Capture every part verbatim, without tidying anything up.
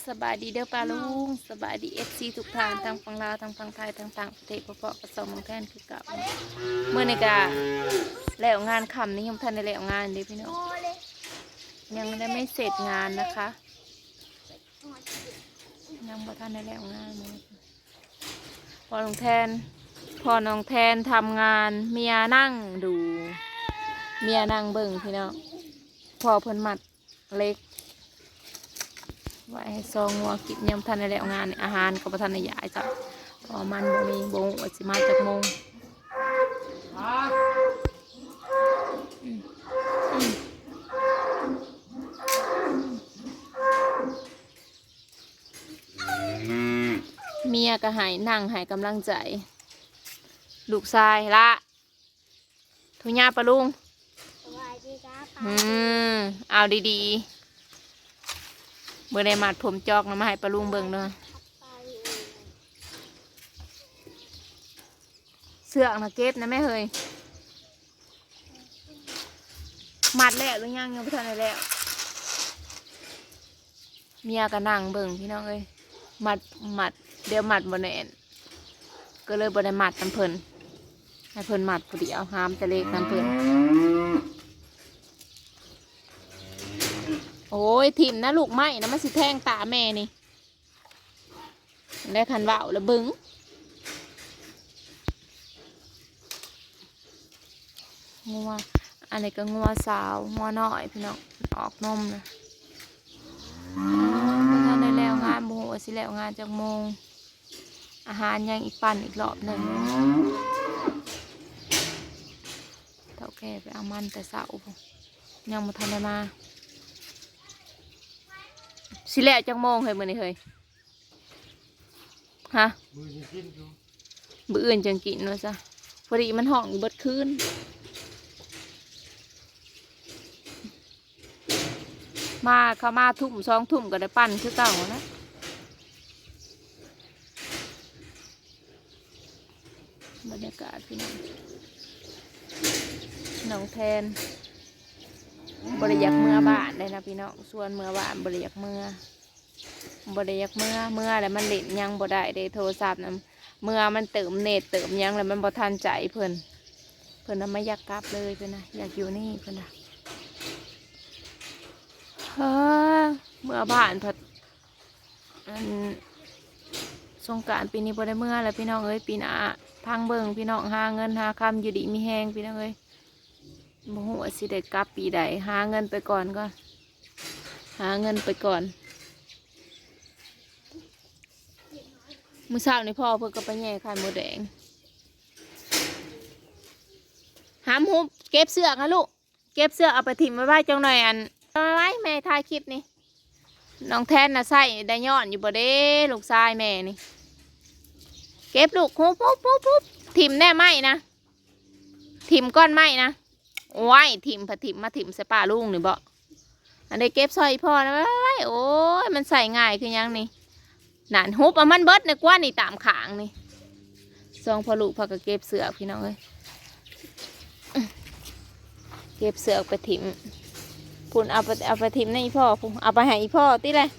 สบายดีเด้อป้าลุง สบายดีเอฟซีทุกท่าน ทั้งฝั่งลาว ทั้งฝั่งไทย ทั้งต่างประเทศ พอๆกับสองเมืองแทนคือเก่า เมื่อนี้ก็แล้วงานค่ำนี่ยังบ่ทันได้แล้วงานเด้พี่น้อง ยังได้ไม่เสร็จงานนะคะ ยังบ่ทันได้แล้วงานเลย พอน้องแทน พอน้องแทนทำงาน เมียนั่งดู เมียนั่งเบิ่งพี่น้อง พอเพิ่นมัดเหล็ก ไว้ให้ซองงัวกิน ยังบ่ทันได้แล้วงานนี่ อาหารก็บ่ทันได้ย้ายจ้ะ เพราะว่ามันบ่มี บ่ฮู้ว่าสิมาจักโมง อืม อืม เมียก็ให้นั่งให้กำลังใจ ลูกชายละ ทุญาปะลุง สวัสดีครับ อืม เอาดีๆ เมื่อได้มัดผมจอกนะมาให้ปะลุงเบิ่งเนาะ เสือกนะเก็บนะแม่เฮ้ย มัดแล้วหรือยัง ยังบ่ทันได้แล้ว เมียก็นั่งเบิ่งพี่น้องเอ้ย มัด มัด เดี๋ยวมัดบ่แน่น ก็เลยบ่ได้มัดนำเพิ่น ให้เพิ่นมัดผู้เดียว หามแต่เหล็กนำเพิ่น โอ้ย ถิ่มนะลูกไม้นะ มันสิแทงตาแม่นี่ ได้คันเว้าแล้วเบิ่ง งัว อันนี้ก็งัวสาว งัวน้อยพี่น้อง ออกนมนะ อ๋อ บ่ทันได้แล้วงาน บ่ฮู้ว่าสิแล้วงานจักโมง อาหารยังอีกปั่นอีกรอบหนึ่ง เฒ่าแก่ไปเอามันแต่เช้าพุ้น ยังบ่ทันได้มา สิแล้วจักโมงเฮ้ยมื้อนี้เฮ้ย ฮะ มื้อนี้กินอยู่ มื้ออื่นจังกินว่าซะ พอดีมันฮ้องอยู่เบิดคืน มา เขามาทุ่มสองทุ่มก็ได้ปั่นคือเก่านะ บรรยากาศพี่น้อง น้องแทน บ่ได้อยากเมือบ้านเลยนะพี่น้อง ชวนเมือบ้าน บ่ได้อยากเมือ บ่ได้อยากเมือ เมือแล้วมันเล่นหยังบ่ได้เด้ โทรศัพท์นะ เมือมันเติมเน็ตเติมหยังแล้วมันบ่ทันใจเพิ่น เพิ่นน่ะไม่อยากกลับเลย เพิ่นน่ะอยากอยู่นี่ เพิ่นน่ะ เฮ้อ เมือบ้านพัด อัน สงกรานต์ปีนี้บ่ได้เมือแล้วพี่น้องเอ้ย ปีหน้าพังเบิ่งพี่น้อง หาเงินหาคำอยู่ดีมีแฮงพี่น้องเอ้ย บ่ฮู้ว่าสิได้กลับปีใด หาเงินไปก่อนก่อน หาเงินไปก่อน มื้อเช้านี่พ่อเพิ่นก็ไปแย่ไข่มดแดง หามหุบ เก็บเสือกนะลูก เก็บเสือกเอาไปถิ่มไว้ ไว้จังหน่อย อัน เอาไว้ แม่ถ่ายคลิปนี่ น้องแทนน่ะใส่ได้ย้อนอยู่บ่เด้ ลูกชายแม่นี่ เก็บลูก หุบ หุบ หุบ หุบ ถิ่มแน่ไม้นะ ถิ่มก้อนไม้นะ โอ้ย ถิ่มผะถิ่มมาถิ่มใส่ป้าลุงนี่บ่ อันได้เก็บซอยพ่อนะเว้ย โอ้ย มันใส่ง่ายคือหยังนี่ นั่น หุบเอามันเบิดในกว่านี่ตามขางนี่ สองพ่อลูกพากันเก็บเสือกพี่น้องเอ้ย เก็บเสือกไปถิ่ม พุ้นเอาไป เอาไปถิ่มในอีพ่อพุ้น เอาไปให้อีพ่อติเลย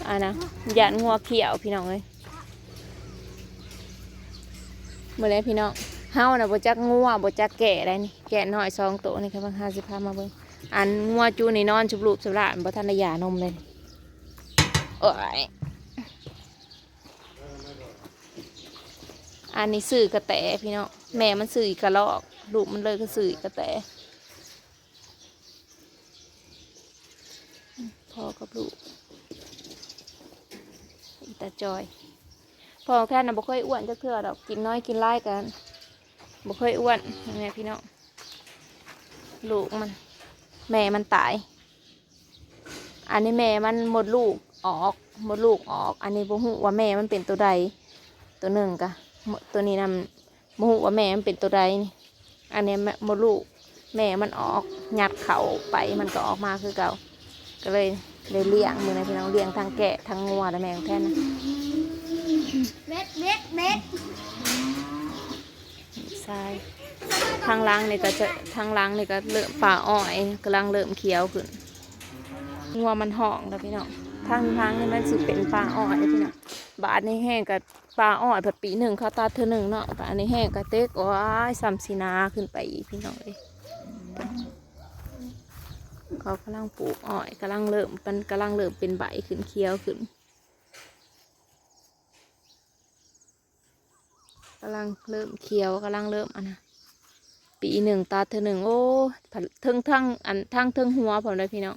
อ่านะ ย่านงัวเขียวพี่น้องเอ้ย มื้อนี้พี่น้อง เฮาน่ะบ่จักงัว บ่จักแกะได้นี่ แกะน้อยสองโตนี่ กำลังหาสิพามาเบิ่ง อันงัวจูนี่นอนชุบลูบชุบหลาน บ่ทันได้หย่านมเลยนี่ โอ้ย อันนี้ซื้อกระแตพี่น้อง แม่มันซื้ออีกกระรอก ลูกมันเลยก็ซื้ออีกกระแต พ่อกับลูก อีตาจอย พ่อแค่น่ะบ่เคยอ้วนจักเทื่อดอก กินน้อยกินหลายกัน บ่เคยอ้วน นี่แม่พี่น้อง ลูกมัน แม่มันตาย อันนี้แม่มันมดลูกออก มดลูกออก อันนี้บ่ฮู้ว่าแม่มันเป็นตัวใด ตัวหนึ่งกะ ตัวนี้นำ บ่ฮู้ว่าแม่มันเป็นตัวใดนี่ อันนี้แม่มดลูก แม่มันออก ยัดเข้าไป มันก็ออกมาคือเก่า ก็เลยได้เลี้ยง มื้อนี้พี่น้อง เลี้ยงทั้งแกะทั้งงัว แล้วแม่ของแทนนะ เบ็ด เบ็ด เบ็ด ใช่ ทางหลังนี่ก็จะ ทางหลังนี่ก็เริ่ม ป่าอ้อยกำลังเริ่มเขียวขึ้น งัวมันฮ้องแล้วพี่น้อง ทางทางนี่มันสิเป็นป่าอ้อยพี่น้อง บาดนี้แฮงกะป่าอ้อย ผัดปีหนึ่งเขาตัดเทื่อหนึ่งเนาะ บาดนี้แฮงกะเต็ก โอ้ย ซ้ำสิหนาขึ้นไปอีกพี่น้องเอ้ย เขากำลังปลูกอ้อย กำลังเริ่ม มันกำลังเริ่มเป็นใบขึ้น เขียวขึ้น กำลังเริ่มเขียว กำลังเริ่มอันนะ ปีหนึ่งตัดเทื่อหนึ่ง โอ้ย ผัดเทิงทั้งอัน ทั้งเทิงหัวพร้อมเลยพี่น้อง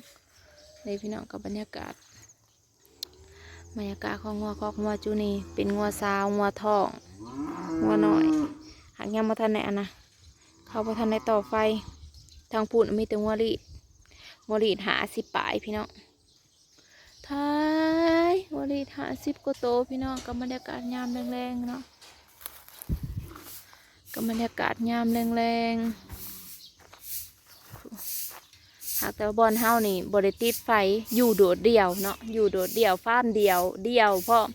นี่พี่น้อง กับบรรยากาศ บรรยากาศของงัวคอกงัวจุนี่ เป็นงัวสาว งัวท้อง งัวน้อย หากยังบ่ทันได้อันนะ เขาบ่ทันได้ต่อไฟ ทางพู้นมีแต่งัวลีด งัวลีดห้าสิบปลายพี่น้อง ท้าย งัวลีดห้าสิบกว่าโตพี่น้อง กับบรรยากาศยามแลงๆเนาะ กับบรรยากาศยามแลงๆ หากแต่ว่าบ่อนเฮานี่บ่ได้ติดไฟ อยู่โดดเดี่ยวเนาะ อยู่โดดเดี่ยว ฟาร์มเดี่ยว เดี่ยวพร้อม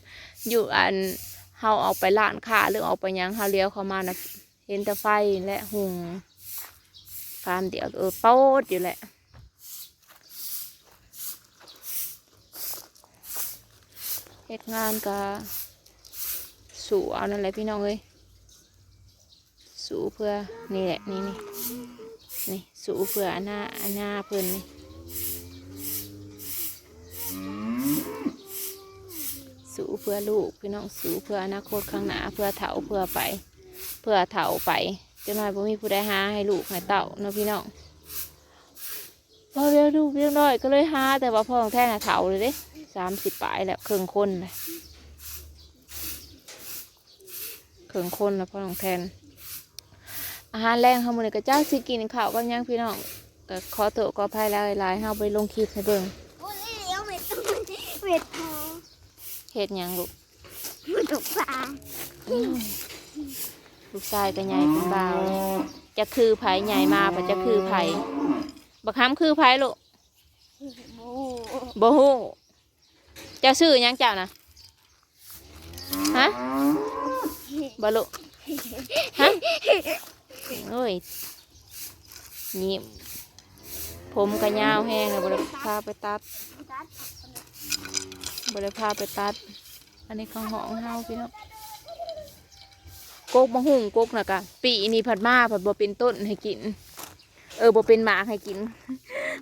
อยู่อัน เฮาออกไปร้านค้าหรือออกไปหยัง เฮาเลี้ยวเข้ามานะ เห็นแต่ไฟและหุง ฟาร์มเดี่ยว เออ โป๊ดอยู่แหละ เฮ็ดงานกะสู้เอานั่นแหละพี่น้องเอ้ย สู้เพื่อ นี่แหละ นี่ นี่ นี่ สู้เพื่ออาณา อาณาเพิ่นนี่ สู้เพื่อลูกพี่น้อง สู้เพื่ออนาคตข้างหน้า เพื่อเฒ่า เพื่อไป เพื่อเฒ่าไป จักหน่อยบ่มีผู้ใดหาให้ลูกให้เต้าเนาะพี่น้อง พอเลี้ยงลูกเลี้ยงน้อยก็เลยหา แต่ว่าพ่อของแท้น่ะเฒ่าเลยเด้ สามสิบปลายแล้ว เคิ่งคนเลย เคิ่งคนแล้วพ่อของแท้ อาหารแลงเฮามื้อนี้ก็จักสิกินข้าวกับหยังพี่น้อง ก็ขอโทษขออภัยหลายๆ เฮาบ่ได้ลงคลิปให้เบิ่ง โอ้ย เลี้ยวเม็ด เม็ดพอ เฮ็ดหยังลูก ตกปลา อืม ลูกชายก็ใหญ่เป็นบ่าว จักคือไผ ใหญ่มาบ่จักคือไผ บักหำคือไผลูก โอ้ บ่ฮู้ เจ้าชื่อหยังเจ้านะ ฮะ บ่ลูก ฮะ โอ้ย นี่ ผมก็ยาวแฮงเลย บ่ได้พาไปตัด บ่ได้พาไปตัด อันนี้ของห้องเฮาพี่น้อง กกมะฮุ่ง กกน่ะกะ ปีนี้ผัดมาผัดบ่เป็นต้นให้กิน เออ บ่เป็นหมากให้กิน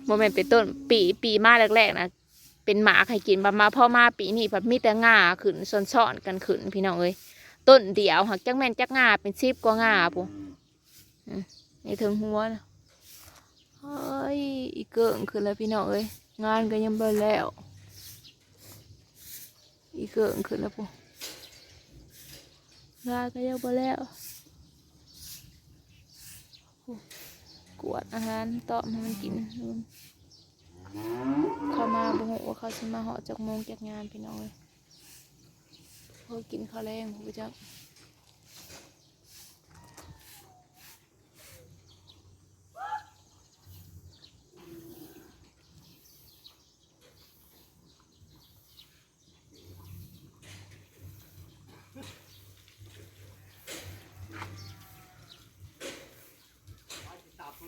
บ่แม่นเป็นต้น ปี ปีมาแรกๆนะ เป็นหมากให้กิน บัดมาพอมาปีนี้ผัดมีแต่ง่าขึ้น ซ้อนๆกันขึ้นพี่น้องเอ้ย ต้นเดียวหากจักแม่นจักง่า เป็นสิบกว่าง่าพุ้น อืม นี่เทิงหัวนะ เฮ้ย อีเกิ่งขึ้นแล้วพี่น้องเอ้ย งานก็ยังบ่แล้ว อีเกิ่งขึ้นแล้วพุ้น งานก็ยังบ่แล้ว กวดอาหารต้อมให้มันกิน เข้ามาบ่ฮู้ว่าเขาสิมาฮอดจักโมงจักยามพี่น้องเอ้ย พอกินข้าวแลงพุ้นจัก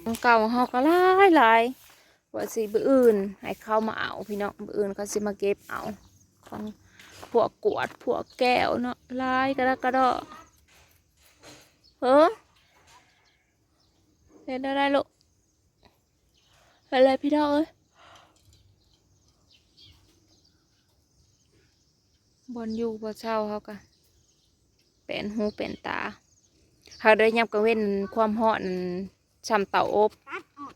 ของเก่าเฮาก็หลายหลาย ว่าสิมื้ออื่นให้เขามาเอาพี่น้อง มื้ออื่นเขาสิมาเก็บเอา ของพวกกวดพวกแก้วเนาะ หลายกะดะกะเดาะ เออ เฮ็ดได้ได้ลูก อะไรพี่น้องเอ้ย บ่อนอยู่บ่อนเซาเฮากะ แปนหูแปนตา เฮาได้ยามกลางเว็น ความฮ้อนส่ำเตาอบ ตัดออก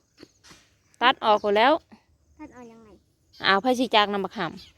ตัดออกหมดแล้ว ตัดออกยังไง อ้าว ไผสิจักนำบักหำ